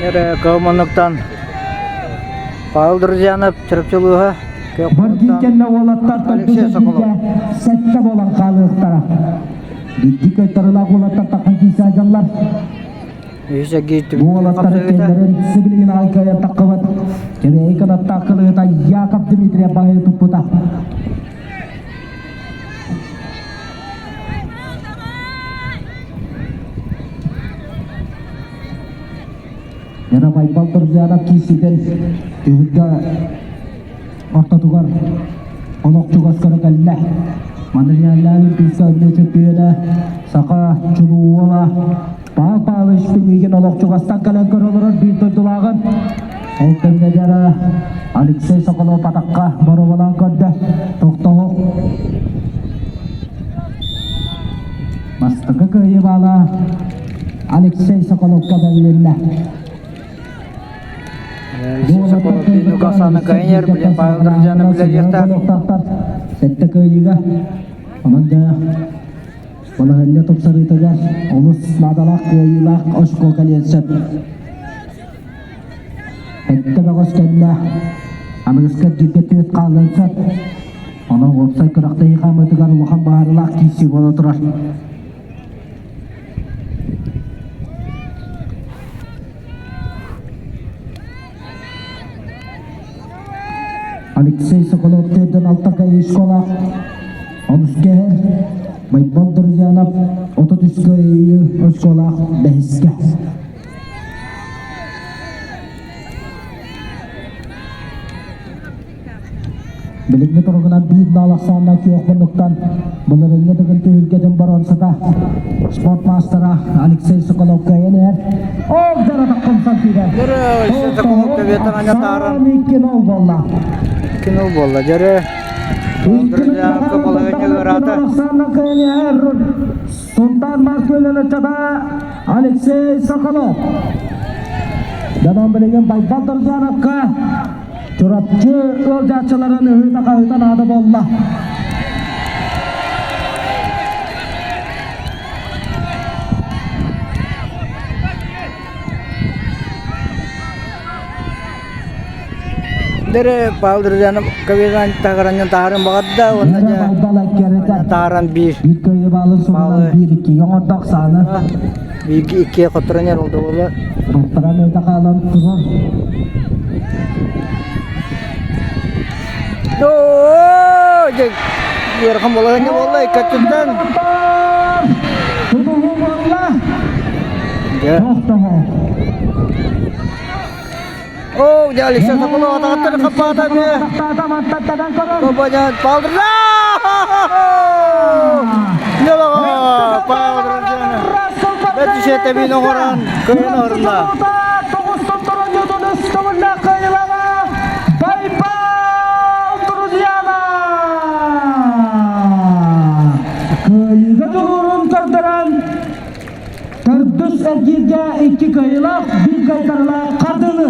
Эрэ кыл муннуктан Павел Друзьянов Чурапчы улууһа Баргин кэннэ уолаттар Алексей Соколов. сэттэ буолан хаалыахтара. Биирдии кыайтарыылаах уолаттар таххан киирсэ дьаллар. Үһүс эргиир Бу уолаттар кэллэрин сибилигин аҕай кыайан таххыбыт. Кэбээйи кынаттаах кылыыта Яков Дмитриев баһыы туппута. Яна Байбал Друзьянов киирситин түһүлгэ ортотугар олох чугас көрө кэллэ. Манриняллаабын кыыска өннө чөмпүйүөнэ Саха чулуу уола Павел Павлович Пинигин олох чугастан кэлэн көрө олорор биир дойдулааҕын. Ол кэмҥэ дьара Алексей Соколов атахха боруобалаан көрдө. Тохтоһу Бастакы кыайыы баала Алексей Соколовка бэрилиннэ. Алексей Соколов биир Гасана Кайнер, блин, Павел Друзьянов билэлиэхтээх. Сэттэ кыайыыга. Онон да балаһыанньа тупсарыытыгар олус наадалаах кыайыылаах очко кэлиэн сөп. Сэттэ бөҕөс кэннэ аныгыска эргииргэ түөрт хаалыан сөп. Онон уопсай күрэхтэһии хаамыытыгар улахан быһаарыылаах киирсии буола турар. Алексей Соколов төрдөн алтака школа онус кэһэр Байбал Друзьянов 33 оскуолаах бэһискэ. Билиҥҥи туругунан биир баал ахсааннаах күөх муннуктан былырыыҥҥы Дыгын түһүлгэтин боруонсата спорт маастара Алексей Соколов кыайан иһэр. Ол дьарата хомсон киирэр. Дьөрө Алексей Соколов көбүөтэн аня тааран. 2-0 буолла. 2-0 буолла. Дьөрө Друзьяновка балаһыанньа ыараата. Сунтаар Мас көлөлөччөтө Алексей Соколов. Дьонон билигин Байбал Друзьяновка Чурапчы ыалдьааччыларын ыһыыта-хаһыыта наада буолла. Дere Павел Друзьянов кабинан таһараннан таһарын баҕарда уонна дьэ таһаран биир Биир көйө баалын суругунан биир иккигэ оҥордох сааны. Биир иккигэ хотторон эр олду буолла. Хотторон өтө хаалан турар. Оо, дьэ ыарахан буолла буолла иккаттыттан. Тутуһуу буолла. Дьэ. Тохтоһо. Оо, дьэ Алексей Соколов атаҕыттан хаппаата эмиэ. Кобанян Палдырда! Ньолоҕо Палдырда! Бэрт тэбиин оҥорон кыайан орунна. Кыайыыга дьулуурун көрдөрөн төрдүс эргииргэ икки кыайыылаах, биир кыайтарыылаах хардыыны.